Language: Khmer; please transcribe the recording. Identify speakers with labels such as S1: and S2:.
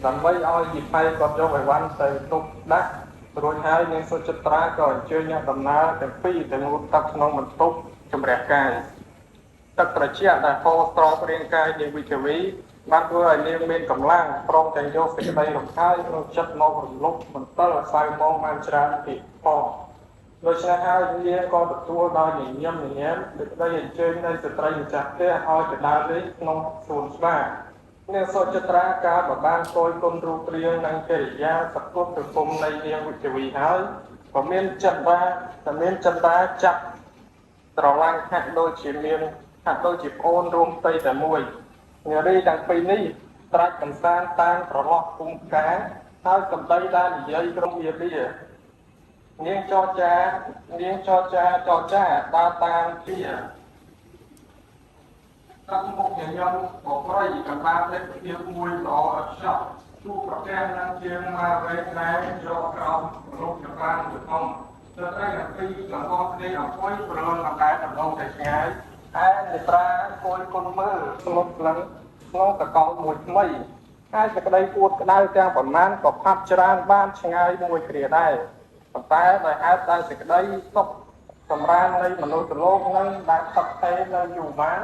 S1: ដើម្បីឲ្យយីផៃគាត់យកអីវ៉ាន់ទៅទុកដាក់រួចហើយនាងសុចិត្រាក៏អញ្ជើញអ្នកដំណើរទាំងពីរទៅងូតទឹកក្នុងបន្ទប់ជម្រះកាយទឹកត្រជាក់ដែលហូរស្រោបរាងកាយនាងវិជ្ជវីបានធ្វើឲ្យនាងមានកម្លាំងព្រមទាំងយកសេចក្តីរំខាយក្នុងចិត្តមករំលប់មន្ទិលសៅមងបានច្រើនទៀតផងដូច្នេះហើយនាងក៏ទទួលដោយញញឹមញញែមសេចក្តីអញ្ជើញនៃស្ត្រីម្ចាស់ផ្ទះឲ្យទៅដើរលេងក្នុងសួនច្បារនាងសុចិត្រាកាលបើបានគយគុណរូបរាងនិងកិរិយាសពុទ្ធគុំនៃនាងវិជ្ជវីហើយក៏មានចិន្តាតែមានចិន្តាចាប់ស្រឡាញ់ហាក់ដូចជាមានហាក់ដូចជាប្អូនរួមផ្ទៃតែមួយនារីទាំងពីរនេះត្រាច់កំសាន្តតាមប្រឡោះភូមិផ្កាហើយសម្ដីដែលនិយាយក្រុមមាលានាងចរចានាងចរចាចរចាដើរតាមជាទឹកមុខញញឹមបប្រៃកណ្ដាលលេខភាពមួយល្អឥតខ្ចោះជួបប្រទះនឹងជាងមកវែងណែយកក្រោមមនុស្សចម្រើនមួយធំស្ត្រីទាំងពីរទាំងអស់គ្នាអង្គុយប្រលងអណ្ដែតដំណងតែឆ្ងាយឯនេត្រាគួយគុណមើលស្លុតស្លឹងក្នុងតកោមួយថ្មីហើយសេចក្តីពួតក្តៅទាំងប៉ុន្មានក៏ផាត់ច្រើនបានឆ្ងាយមួយគ្រាដែរប៉ុន្តែដោយហេតុដែលសេចក្តីសុខសម្រាននៃមនុស្សលោកនឹងដែលផឹកទេនៅយូរបាន